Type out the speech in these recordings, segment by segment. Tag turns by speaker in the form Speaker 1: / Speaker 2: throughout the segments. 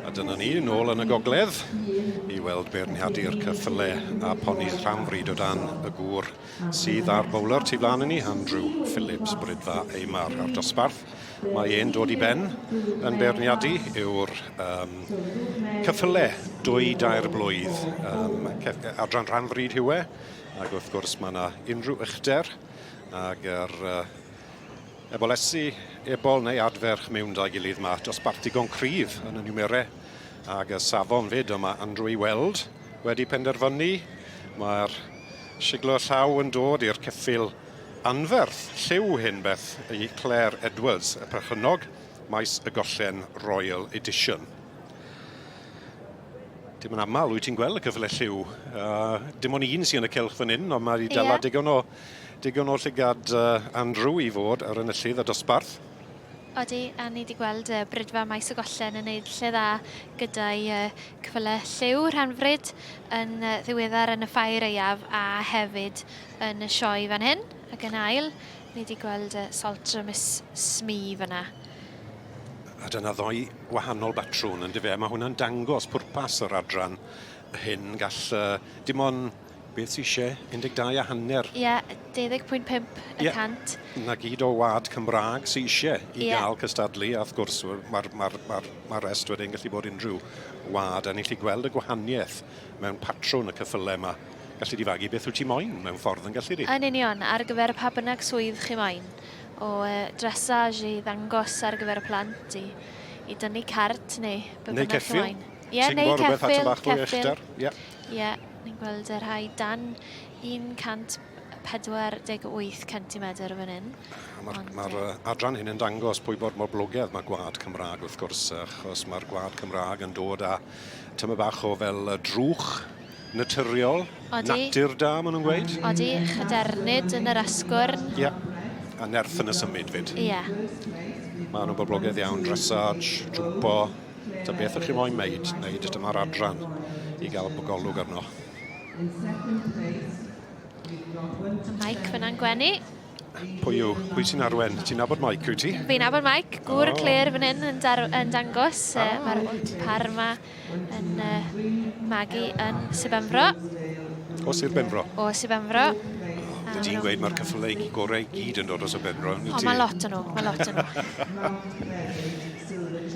Speaker 1: A dyna ni, nôl yn y gogledd, i weld beirniadu'r ceffyle a ponis rhanfryd o dan y gŵr sydd ar bowler tu flaen i ni, Andrew Phillips, Brydfa Eimar a'r dosbarth. Mae e'n dod i ben yn beirniadu yw'r um, ceffyle dwy dair blwydd um, adran rhanfryd yw e, ac wrth gwrs mae yna unrhyw uchder ag yr uh, Ebolesi, ebol neu adferch mewn da'i gilydd ma dosbarth digon cryf yn y niwmere ag y safon fyd yma Andrew i weld wedi penderfynu mae'r siglo llaw yn dod i'r ceffyl anferth lliw hyn beth i Claire Edwards y perchennog Maes y Gollen Royal Edition. Dim yn aml wyt ti'n gweld y cyfle lliw. Uh, dim ond un sy'n yn y cylch fan hyn, ond mae wedi dala yeah. digon o, digon o llygad uh, Andrew i fod ar enillydd y dosbarth.
Speaker 2: Odi, a ni wedi gweld uh, Brydfa Maes y Gollen yn neud lle dda gyda'i uh, cyfle lliw rhanfryd yn uh, ddiweddar yn y ffair aeaf a hefyd yn y sioe fan hyn. Ac yn ail, ni wedi gweld uh, Salter Miss Smee fyna.
Speaker 1: A dyna ddoi wahanol batrwn, yn dyfe? Mae hwnna'n dangos pwrpas yr adran hyn. Gall uh, dim ond beth sy'n eisiau, 12 a hanner.
Speaker 2: Ie, yeah, 20.5 y yeah. cant.
Speaker 1: Na gyd o wad Cymraeg sy'n eisiau i yeah. gael cystadlu, a wrth gwrs mae'r ma ma ma rest wedyn gallu bod unrhyw wad, a ni'n gallu gweld y gwahaniaeth mewn patrwn y ceffylau yma. Gallu di fagu beth wyt ti moyn mewn ffordd yn gallu di.
Speaker 2: Yn union, ar gyfer pa bynnag swydd chi moyn. O dressage i ddangos ar gyfer y plant, i, i dynnu cart neu be
Speaker 1: bynnag chi moyn.
Speaker 2: Ie, neu
Speaker 1: ceffyl, ceffyl.
Speaker 2: Ie, yeah. ni'n gweld y rhai dan 148 cm fan hyn.
Speaker 1: Mae'r ma adran hyn yn dangos pwy bod mor blogedd mae gwlad Cymraeg wrth gwrs, achos mae'r gwlad Cymraeg yn dod â tyma bach o fel drwch naturiol.
Speaker 2: Odi.
Speaker 1: Natur da, maen nhw'n gweud.
Speaker 2: Odi, chadernid yn yr asgwrn.
Speaker 1: Ie, yeah. a nerth yn y symud fyd.
Speaker 2: Ie. Yeah.
Speaker 1: Maen nhw'n boblogaidd iawn, dressage, jwmpo, ta beth ych chi moyn meid, wneud dyma'r adran i gael golwg arno.
Speaker 2: Mike fyna'n gwenu.
Speaker 1: Pwy yw? Pwy sy'n arwen? Ti'n nabod Mike, wyt ti?
Speaker 2: Fi'n nabod Mike, gŵr oh. Claire fan hyn yn, dar, yn dangos. Ah, Mae'r right. par yma yn uh, magu yn Sir Benfro.
Speaker 1: O Sir Benfro?
Speaker 2: O Sir Benfro.
Speaker 1: Oh, ti'n gweud mae'r cyffyle gorau i gyd yn dod o Sir Benfro.
Speaker 2: O, mae lot o'n nhw, mae lot o'n nhw.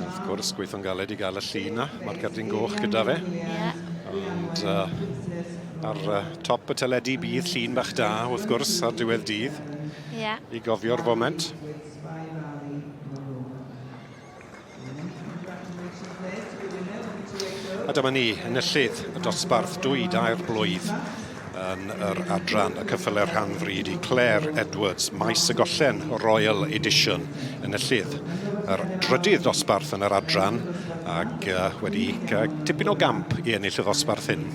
Speaker 1: Wrth gwrs, gweithio'n galed i gael y llun na. Mae'r cerdyn goch gyda fe.
Speaker 2: Ie. Yeah.
Speaker 1: Ond uh, Ar uh, top y teledu bydd llun bach da, wrth gwrs, ar diwedd dydd.
Speaker 2: Yeah.
Speaker 1: I gofio'r foment. A dyma ni, enillydd y dosbarth dwy dair blwydd yn yr adran y cyffyle rhan fryd i Claire Edwards, Maes y Gollen Royal Edition, enillydd yr drydydd dosbarth yn yr adran ac uh, wedi tipyn o gamp i ennill y ddosbarth hyn.